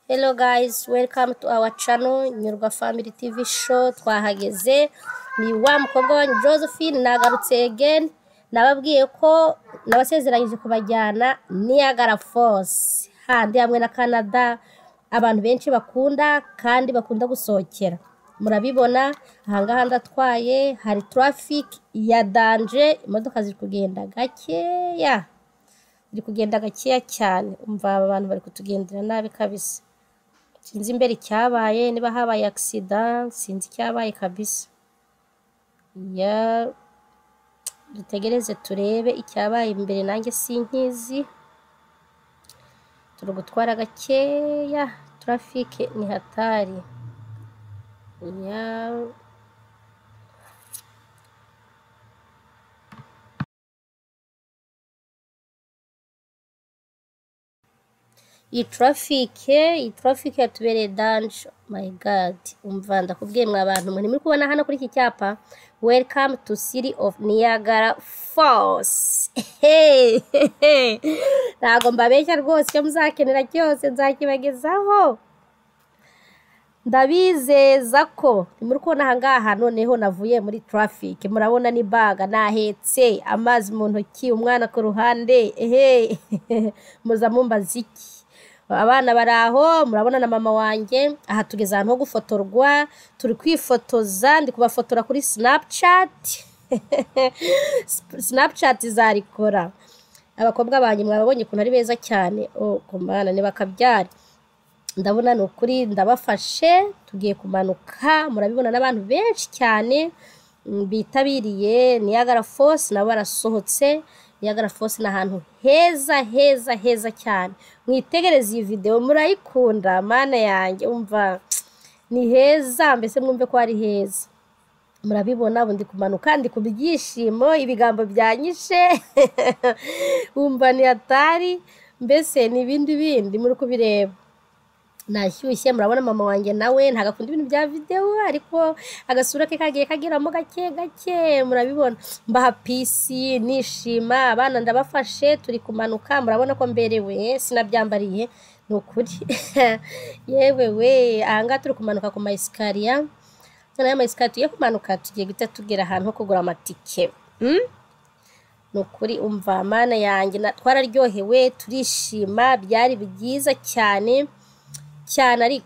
Hello guys, welcome to our channel Nyurwa Family TV Show. Twahageze, ni wa mukobwa wanyu Josephine, nagarutse again. Nababwiye ko nabasezeranyije kubajyana Niagara Falls, handi hamwe na Canada, abantu benshi bakunda kandi bakunda gusohokera. Murabibona ahangaha ndatwaye, hari traffic ya danger, imodoka ziri kugenda gakeya, ziri kugenda gakeya cyane. Umva aba bantu bari kutugendera nabi kabisa. Sinzi imbere icyabaye, niba habaye accident, sinzi icyabaye kabisa. Ya dutegereze turebe icyabaye imbere, nanjye sinkizi. Turi gutwara gakeya, traffic ni hatari. Ya iyi traffic yatubereye danger, my God. Umva ndakubwiye mwa bantu mwe, muri kubona hano kuri iki cyapa, "Welcome to city of Niagara Falls." Hey, ntabwo mbabeshya rwose, icyo muzakenera cyose nzakibagezaho, ndabizeza ko muri kubona aha ngaha. Noneho navuye muri traffic, murabona ni bag nahetse, amazi mu ntoki, umwana ku ruhande. Ehe, muza mumbaza iki? Abana bari aho, murabona na mama wanjye. Aha tugeze ahantu ho gufotorwa, turi kwifotoza, ndi kubafotora kuri Snapchat. Snapchat zarikora. Abakobwa banjye mwababonye ukuntu ari beza cyane. Oh kumana ntibakabyare, ndabona ni ukuri ndabafashe. Tugiye kumanuka, murabibona n'abantu benshi cyane bitabiriye Niagara Falls nabo barasohotse. Niagara Falls ni ahantu heza heza heza cyane. Mwitegereze iyi video, murayikunda. Mana yanjye, umva ni heza, mbese mwumve ko ari heza. Murabibona, ubu ndi kumanuka, ndi ku byishimo, ibigambo byanyishe, wumva ni hatari, mbese ni ibindi bindi muri kubireba. Nashyushye, murabona mama wanjye nawe ntabwo akunda ibintu bya videwo, ariko agasura ke kagiye kageramo gake gake. Murabibona, mbaha peace, nishima, abana ndabafashe, turi kumanuka. Murabona ko mberewe, sinabyambariye ni ukuri. Yewe we, ahangaha turi kumanuka ku ma escalier. Noneho ama escalier tugiye kumanuka, tugiye guhita tugera ahantu ho kugura amatike. Ni ukuri, umva mana yanjye, twararyohewe, turishima, byari byiza cyane cyane.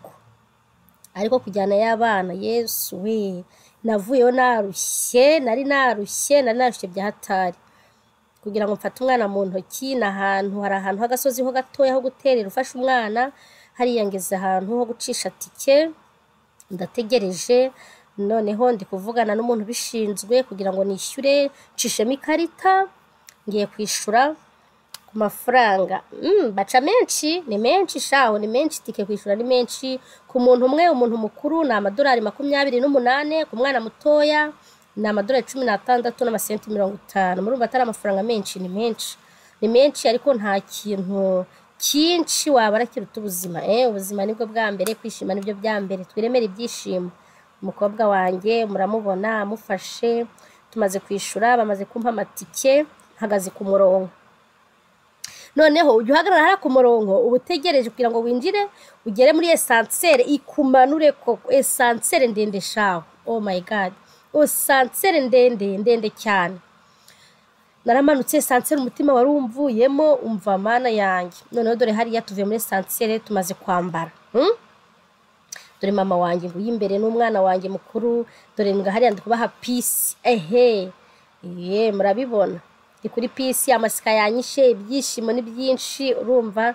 Ariko kujyana y'abana, Yesu we, navuyeyo narushye, nari narushye, nari narushye bya hatari. Kugira ngo mfate umwana mu ntoki, ni ahantu hari ahantu h'agasozi ho gatoya ho guterera ufashe umwana. Hariya ngeze ahantu ho gucisha tike, ndategereje. Noneho ndi kuvugana n'umuntu ubishinzwe kugira ngo nishyure, nshishemo ikarita, ngiye kwishyura ku mafaranga baca menshi, ni menshi shaho, ni menshi. Tike kwishyura ni menshi. Ku muntu umwe, umuntu mukuru, ni amadolari 28, ku mwana mutoya ni amadolari 16 n'amasenti 50. Murumva atari amafaranga menshi? Ni menshi, ni menshi, ariko nta kintu cyinshi wabara kiruta ubuzima. Ubuzima nibwo bwa mbere, kwishima nibyo bya mbere, twiremere ibyishimo. Umukobwa wanjye muramubona amufashe. Tumaze kwishyura, bamaze kumpa amatike, mpagaze ku murongo. Noneho ujya uhagarara hariya ku murongo, uba utegereje kugira ngo winjire, ugere muri ascenseur ikumanure. Koko ascenseur ndende shaho, oh my God, ascenseur ndende ndende cyane. Naramanutse ascenseur, umutima wari umvuyemo, umva mana yanjye. Noneho dore hariya tuvuye muri ascenseur, tumaze kwambara. Dore mama wanjye nguyu imbere n'umwana wanjye mukuru. Dore nga hariya ndi kubaha peace. Ehe ye, murabibona ndi kuri peace, amasika yanyishe, ibyishimo ni byinshi. Urumva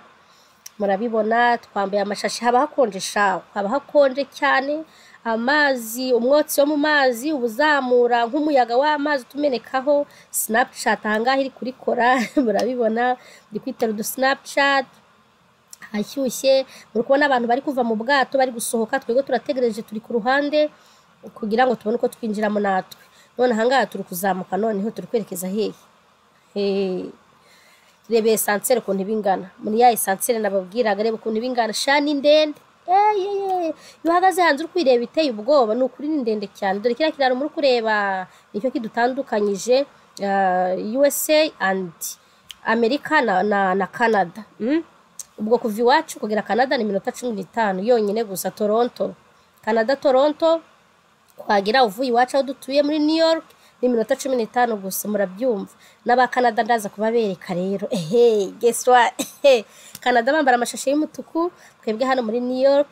murabibona, twambaye amashashi, haba hakonje shaho, haba hakonje cyane. Amazi, umwotsi wo mu mazi uba uzamura nk'umuyaga w'amazi utumenekaho. Snapchat ahangaha iri kurikora, murabibona ndi kwitera udu Snapchat. Hashyushye, muri kubona abantu bari kuva mu bwato, bari gusohoka. Twebwe turategereje, turi ku ruhande kugira ngo tubone uko twinjiramo natwe. None ahangaha turi kuzamuka, noneho turi kwerekeza hehe? Reba ascenseur ukuntu iba ingana, muri ya ascenseur nababwiraga. Reba ukuntu iba ingana sha, ni ndende. Iyo uhagaze hanze uri kwireba iteye ubwoba, ni ukuri ni ndende cyane. Dore kiriya kiraro muri kureba, nicyo kidutandukanyije USA and Amerika na Canada. Ubwo kuva iwacu kugera Canada ni iminota 15 yonyine gusa. Toronto, Canada, Toronto twagera uvuye iwacu aho dutuye muri New York ni iminota 15 gusa, murabyumva. N'aba Canada ndaza kubabereka rero. Ehe, guess what? Canada bambara amashashi y'umutuku, twebwe hano muri New York,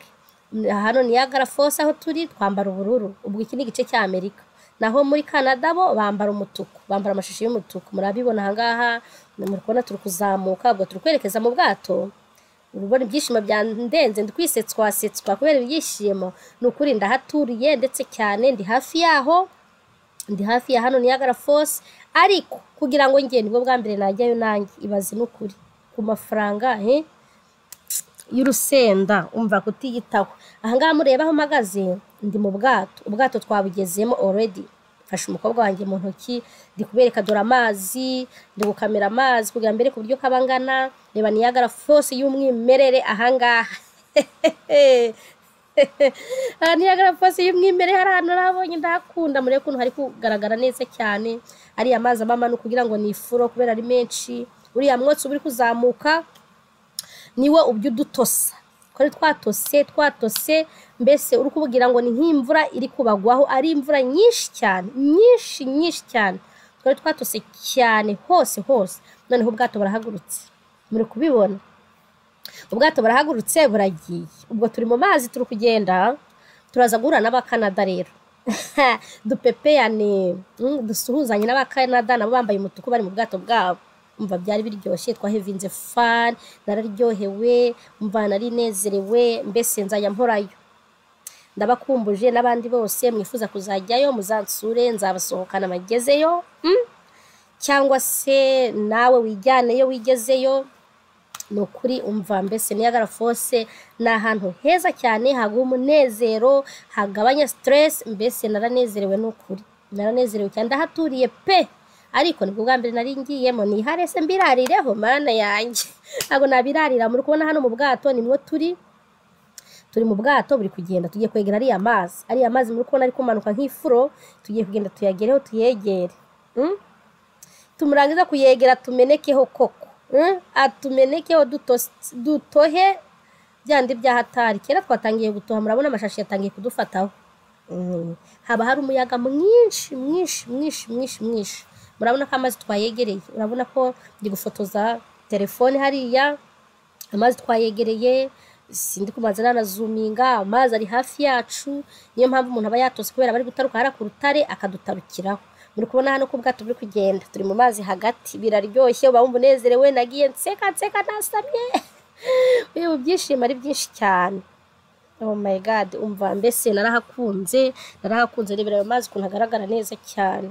hano Niagara Falls aho turi, twambara ubururu. Ubwo iki ni igice cya Amerika. Naho muri Canada bo bambara umutuku, bambara amashashi y'umutuku. Murabibona ahangaha, muri kubona turi kuzamuka, ubwo turi kwerekeza mu bwato. Urabona ibyishimo byandenze, ndi kwisetswasetswa kubera ibyishimo. Ni ukuri ndahaturiye ndetse cyane, ndi hafi yaho, ndi hafi ya hano Niagara Falls, ariko kugira ngo njye nibwo bwa mbere najyayo nanjye, ibaze n'ukuri ku mafaranga y'urusenda, umva kutiyitaho. Ahangaha mureba aho mpagaze, ndi mu bwato, ubwato twabugezemo already. Mfashe umukobwa wanjye mu ntoki, ndi kubereka dore amazi, ndi gukamera amazi kugira mbere ku buryo kaba angana. Reba Niagara Falls y'umwimerere ahangaha. Aha Niagara Falls y'umwimerere, hari ahantu nabonye ndahakunda. Murebe ukuntu hari kugaragara neza cyane, ariya mazi aba amanuka kugira ngo ni ifuro kubera ari menshi. Uriya mwotsi uba uri kuzamuka niwo ubyo udutosa, twari twatose twatose, mbese uri kubwira ngo ni nk'imvura iri kubagwaho, ari imvura nyinshi cyane, nyinshi nyinshi cyane. Twari twatose cyane hose hose. Noneho ubwato burahagurutse, muri kubibona, ubwato burahagurutse buragiye. Ubwo turi mu mazi turi kugenda, turaza guhura n'abakanada rero, dupepeyane, dusuhuzanye n'abakanada, nabo bambaye umutuku bari mu bwato bwabo. Umva byari biryoshye, twahevinze fun, nararyohewe, umva narinezerewe, mbese nzajya mporayo. Ndabakumbuje n'abandi bose mwifuza kuzajyayo, muzansure, nzabasohokana bagezeyo, cyangwa se nawe wijyaneyo wigezeyo. Ni ukuri umva mbese Niagara Falls ni ahantu heza cyane, haguha umunezero, hagabanya stress, mbese naranezerewe, ni ukuri naranezerewe cyane, ndahaturiye pe. Ariko nibwo bwa mbere nari ngiyemo, nihare se mbirarireho, mana yanjye, ntabwo nabirarira. Muri kubona hano mu bwato nimwo turi, turi mu bwato buri kugenda, tugiye kwegera ariya mazi, ariya mazi muri kubona ari kumanuka nk'ifuro, tugiye kugenda tuyagereho, tuyegere, tumurangiza kuyegera tumenekeho koko, atumenekeho dutohe byandi byahatari. Kera twatangiye gutoha, murabona amashashi yatangiye kudufataho. Haba hari umuyaga mwinshi mwinshi mwinshi mwinshi mwinshi. Murabona ko amazi twayegereye, urabona ko ndi gufotoza telefone hariya, amazi twayegereye, sindi kubanza nanazuminga, amazi ari hafi yacu. Niyo mpamvu umuntu aba yatose kubera bari gutaruka hariya ku rutare akadutarukiraho. Muri kubona hano ko ubwato buri kugenda, turi mu mazi hagati, biraryoshye, uba wumva unezerewe. Nagiye nseka nseka nasamye, ubu byishimo ari byinshi cyane. Oh my God, umva mbese narahakunze, narahakunze. Rebera ayo mazi ukuntu agaragara neza cyane.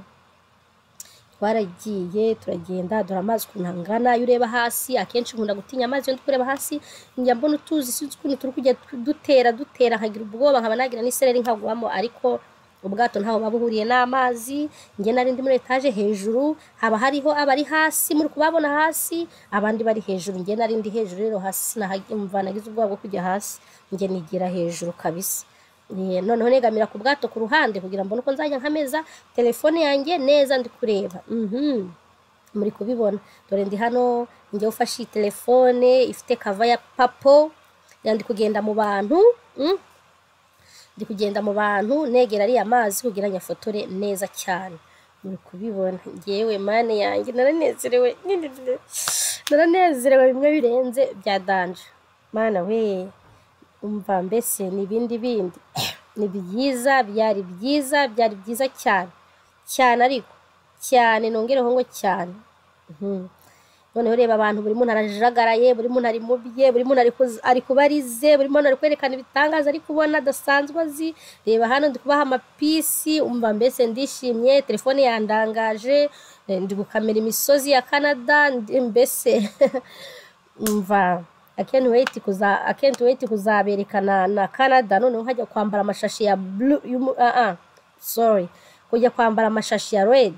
Twaragiye turagenda, dore amazi ukuntu angana. Iyo ureba hasi, akenshi nkunda gutinya amazi, iyo ndi kureba hasi njya mbona utuzi, sinzi ukuntu turi kujya dutera dutera, nkagira ubwoba, nkaba nagira n'isereri nkagwamo. Ariko ubwato ntaho buba buhuriye n'amazi. Njye nari ndi muri etaje hejuru, haba hariho abari hasi, muri kubabona hasi, abandi bari hejuru. Njye nari ndi hejuru rero, hasi sinahumva, nagize ubwoba bwo kujya hasi, njye nigira hejuru kabisa. Noneho negamira ku bwato ku ruhande kugira mbone uko nzajya nkameza telefone yanjye neza ndi kureba. Muri kubibona, dore ndi hano, njye ufashe iyi telefone ifite cover ya purple, ndi kugenda mu bantu, ndi kugenda mu bantu negera ariya mazi kugira nyafotore neza cyane. Muri kubibona, ngewe mane yanjye naranezerewe, naranezerewe bimwe birenze bya danger. Mana we, umva mbese ni ibindi bindi, ni byiza, byari byiza, byari byiza cyane cyane, ariko cyane nongereho ngo cyane. Noneho reba abantu, buri muntu arajagaraye, buri muntu ari mu bye, buri muntu ari kubarize, buri muntu ari kwerekana ibitangaza ari kubona adasanzwe azi. Reba hano ndi kubaha amapisi, umva mbese ndishimye, telefone yandangaje, ndi gukamera imisozi ya Canada, mbese umva I can't wait kuzaberekana na Canada. Noneho nkajya kwambara amashashi ya blue, sorry, kujya kwambara amashashi ya red,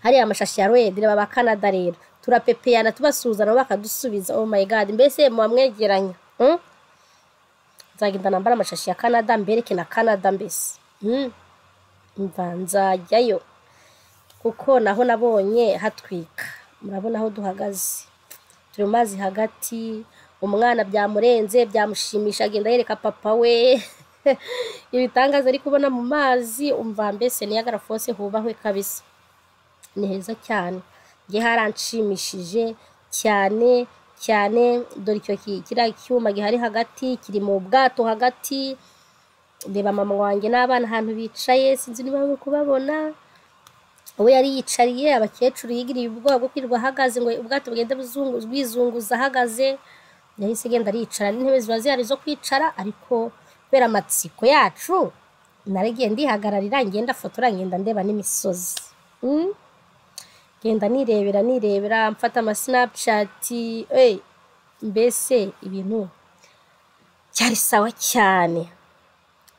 hariya amashashi ya red. Reba aba Canada rero, turapepeyana tubasuhuza nabo bakadusubiza. Oh my God, mbese muba mwegeranya, Nzagenda nambara amashashi ya Canada, mbereke na Canada mbese, Umva nzajyayo kuko naho nabonye hatwika. Murabona aho duhagaze, turi Turi mu mazi hagati, umwana byamurenze, byamushimisha, agenda yereka papa we ibitangaza ari kubona mu mazi. Umva mbese Niagara Falls hubahwe kabisa, ni heza cyane, njye haranshimishije cyane cyane. Dore icyo kiriya cyuma gihari hagati, kiri mu bwato hagati. Reba mama wanjye n'abana ahantu bicaye, sinzi niba muri kubabona. We yari yicariye, abakecuru yigiriye ubwoba bwo kwirirwa ahagaze ngo ubwato bugende bwizunguza ahagaze, yahise agenda aricara. N'intebe ziba zihari zo kwicara, ariko kubera amatsiko yacu naragiye ndihagararira, ngenda fotora, ngenda ndeba n'imisozi. Ngenda nirebera nirebera, mfata ama Snapchat, mbese ibintu byari sawa cyane.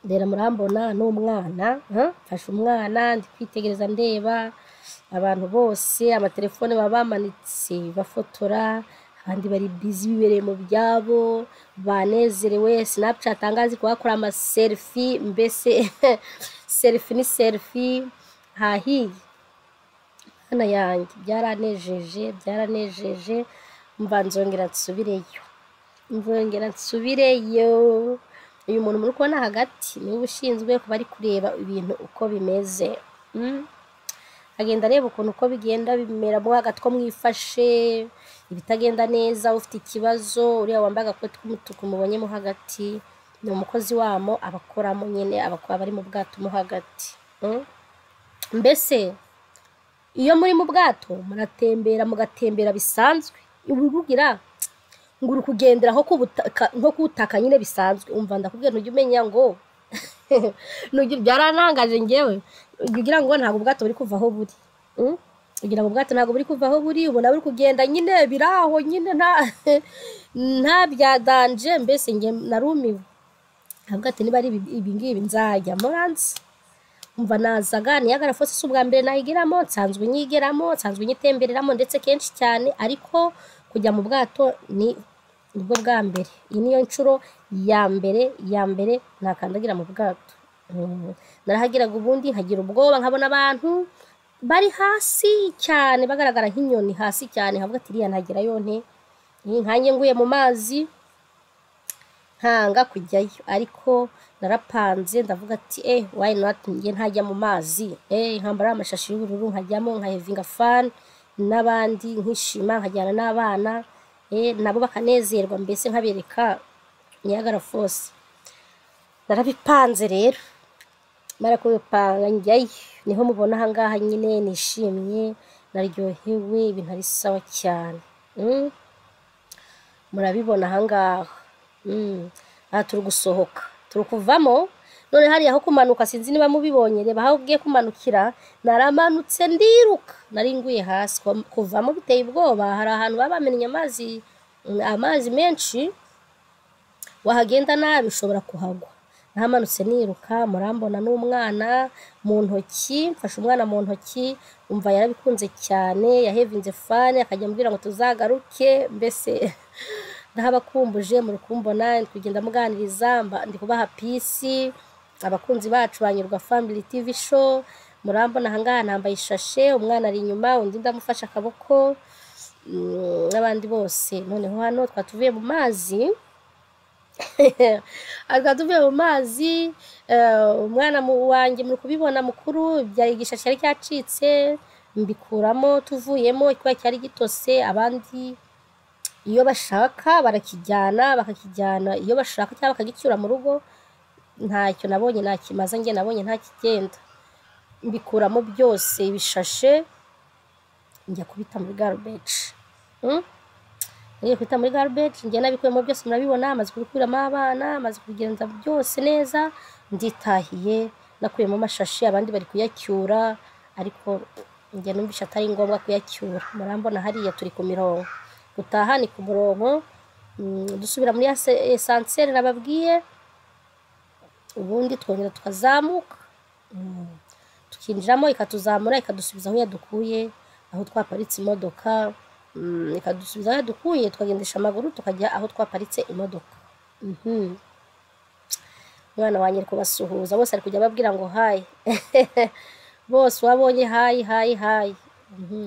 Rero murambona n'umwana, mfashe umwana, ndi kwitegereza ndeba abantu bose, amatelefone baba bamanitse bafotora, abandi bari busy bibereye mu byabo, banezerewe. Snapchat ahangaha ziri kuhakora ama selfie, mbese selfie ni selfie, hahiye. Mana yanjye, byaranejeje, byaranejeje, mva nzongera nsubireyo, nzongera nsubireyo. Uyu muntu muri kubona hagati niwe ushinzwe kuba ari kureba ibintu uko bimeze. Agenda areba ukuntu uko bigenda bimera mo hagati, ko mwifashe, ibitagenda neza, ufite ikibazo. Uriya wambaye agakoti k'umutuku mubonyemo hagati ni umukozi wamo, abakoramo nyine, aba ari mu bwato mo hagati. Mbese iyo muri mu bwato muratembera, mugatembera bisanzwe, uba ngo uri kugendera nko ku butaka nyine bisanzwe. Umva ndakubwira, ntujya umenya ngo byarantangaje ngewe, ugira ngo ntabwo ubwato buri kuva aho buri, ugira ngo ubwato ntabwo buri kuva aho buri, ubona buri kugenda nyine biraho nyine, nta bya danger. Mbese nge narumiwe, ntabwo ati niba ari ibi ngibi nzajya muranzi. Umva nazaga Niagara Falls si ubwa mbere nayigeramo, nsanzwe nyigeramo, nsanzwe nyitembereramo ndetse kenshi cyane, ariko kujya mu bwato ni nibwo bwa mbere. Iyi niyo nshuro ya mbere ya mbere nakandagira mu bwato. Narahageraga ubundi nkagira ubwoba, nkabona abantu bari hasi cyane bagaragara nk'inyoni hasi cyane, nkavuga ati iriya ntagerayo nte, nkanjye nguye mu mazi, nkanga kujyayo. Ariko narapanze ndavuga ati why not, njye ntajya mu mazi, nkambara amashashi y'ubururu nkajyamo, nkahavinga fun n'abandi, nkishima, nkajyana n'abana, nabo bakanezerwa, mbese nkabereka Niagara Falls. Narabipanze rero, mara kubipanga njyayo, niho mubona ahangaha nyine nishimye, naryohewe, ibintu ari sawa cyane. Murabibona ahangaha. Aha turi gusohoka, turi kuvamo. None hariya aho kumanuka, sinzi niba mubibonye, reba aho ugiye kumanukira, naramanutse ndiruka, nari nguye hasi. Kuvamo biteye ubwoba, hari ahantu baba bamennye amazi, amazi menshi, wahagenda nabi ushobora kuhagwa. Nahamanutse niruka, murambona n'umwana mu ntoki, mfashe umwana mu ntoki, umva yarabikunze cyane, yahavinze fun, akajya ambwira ngo tuzagaruke. Mbese ndahabakumbuje, muri kumbona ndi kugenda muganiriza, ndi kubaha peace, abakunzi bacu banyurwa Family TV Show. Murambona ahangaha nambaye ishashe, umwana ari inyuma, undi ndamufashe akaboko, n'abandi bose. Noneho hano twatuvuye mu mazi, twari tuvuye mu mazi, umwana wanjye muri kubibona mukuru, byari igishashi cyari cyacitse, mbikuramo tuvuyemo, kiba cyari gitose. Abandi iyo bashaka barakijyana, bakakijyana iyo bashaka, cyangwa bakagicyura mu rugo. Ntacyo nabonye nakimaza, njye nabonye nta kigenda, mbikuramo byose ibishashe, njya kubita muri garbage. Ngiye kubita muri garbage, njye nabikuyemo byose murabibona, maze kubikuramo abana, maze kubigenza byose neza, nditahiye, nakuyemo amashashi, abandi bari kuyacyura, ariko njye numvishe atari ngombwa kuyacyura. Murambona hariya turi ku mirongo, gutaha ni ku murongo, dusubira muri ascenseur nababwiye, ubundi twongera tukazamuka, tukinjiramo, ikatuzamura, ikadusubiza aho yadukuye, aho twaparitse imodoka, ikadusubiza aho yadukuye, tukagendesha amaguru tukajya aho twaparitse imodoka. Umwana wanjye ari kubasuhuza bose, ari kujya ababwira ngo hi bose wabonye, hi hi hi.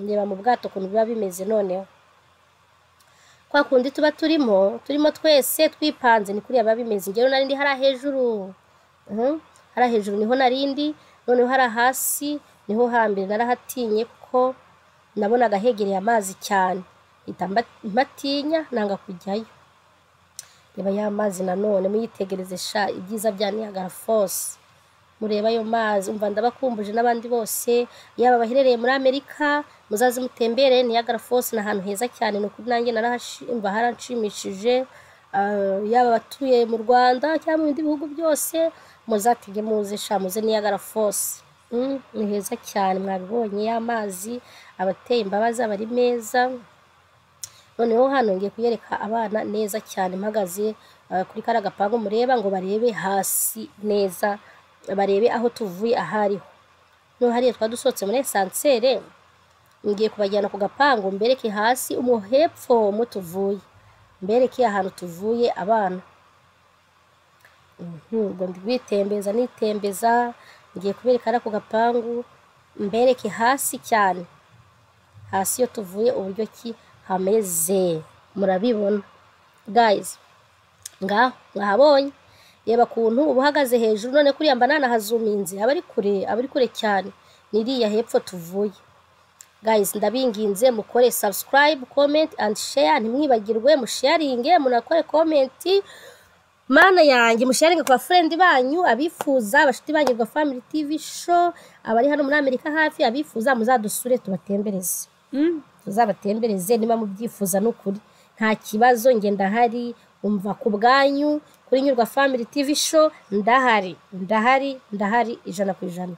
Reba mu bwato ukuntu biba bimeze. Noneho Kwa kundi tuba turimo twese twipanze, ni kuriya biba bimeze. Njyewe nari ndi hariya hejuru, hariya hejuru niho narindi, noneho hariya hasi niho hambere narahatinye kuko nabonaga hegereye amazi cyane, mpita mpatinya nanga kujyayo. Reba ya mazi nanone muyitegereze sha, ibyiza bya Niagara Falls. Mureba ayo mazi, umva ndabakumbuje n'abandi bose, yaba abaherereye muri Amerika, muzaze mutembere. Niagara Falls ni ahantu heza cyane, ni ukuri nanjye umva haranshimishije. Yaba abatuye mu Rwanda cyangwa mu bindi bihugu byose, muzatege muze sha, muze Niagara Falls. Ni heza cyane, mwabibonye ya mazi abateye imbabazi, aba ari meza. Noneho hano ngiye kuyereka abana neza cyane, mpagaze kuri kariya gapangu mureba, ngo barebe hasi neza, barebe aho tuvuye ahariho. Noneho hariya twari dusohotse muri esansere, ngiye kubajyana ku gapangu mbereke hasi umu hepfo mo tuvuye, mbereke ahantu tuvuye abana. Ubwo ndi kwitembeza nitembeza, ngiye kubereka hariya ku gapangu, mbereke hasi cyane, hasi iyo tuvuye uburyo ki hameze, murabibona guys. Ngaho mwahabonye, reba kuntu uba uhagaze hejuru. None kuriya mba nanahazuminze, aba ari kure, aba ari kure cyane, niriya hepfo tuvuye. Guys, ndabinginze mukore subscribe, comment and share, ntimwibagirwe musharinge, munakore comment. Mana yanjye, musharinge ku bafriend banyu, abifuza, abashuti banyu ba Family TV Show, abari hano muri Amerika hafi, abifuza muzadusure tubatembereze. Tuzabatembereze niba mubyifuza, n'ukuri nta kibazo, nge ndahari, umva ku bwanyu kuri Nyurwa Family TV Show, ndahari, ndahari, ndahari 100%.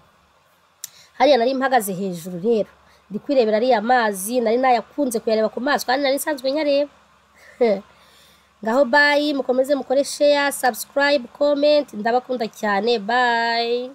Hariya nari mpagaze hejuru rero, ndi kwirebera ariya mazi, nari nayakunze kuyareba ku maso kandi nari nsanzwe nyareba. Ngaho bye, mukomeze mukore share, subscribe, comment, ndabakunda cyane, bye.